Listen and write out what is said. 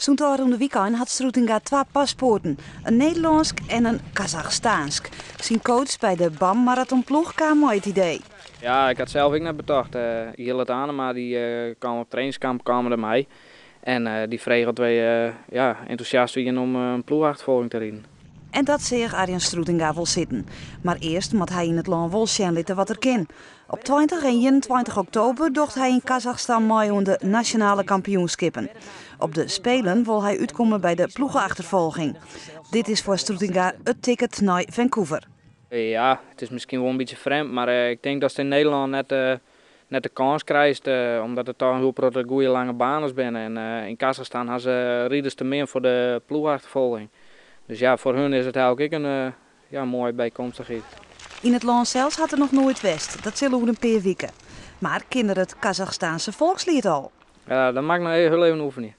Sûnt ôfrûne wykein hat Stroetinga twa paspoarten, in Nederlânsk en in Kazachstaansk. Syn coach by de BAM maratonploech kaam mei it idee. Ja, ik ha it sels ek net betocht. Jillert Anema dy kaam op trainingskamp kaam der mei. En dy frege oft wy ja, entûsjast wiene om in ploechachterfolging te riden. En dat seach Arjan Stroetinga wol sitten. Mar earst moat hy yn it lân wol sjen litte wat er kin. Op 20 en 21 oktober docht hy yn Kazachstan mei oan de nasjonale kampioenskippen. Op de Spelen wol hy útkomme by de ploege-achterfolging. Dit is foar Stroetinga it ticket nei Vancouver. Ja, it is miskien wol in bytsje frjemd, mar ik tink datst yn Nederlân net, net de kâns krijst, omdat der toch in hiel protte goede lange baners binne. En yn Kazachstan ha se riders te min foar de ploechachterfolging. Dus ja, foar hun is it eigentlik ek in, ja, moaie bykomstichheid. Yn it lân sels hat er noch noait west. Dat sil oer in pear wike. Mar kin er it Kazachstaanse folksliet al? Ja, dan moat ik noch hiel even oefenje.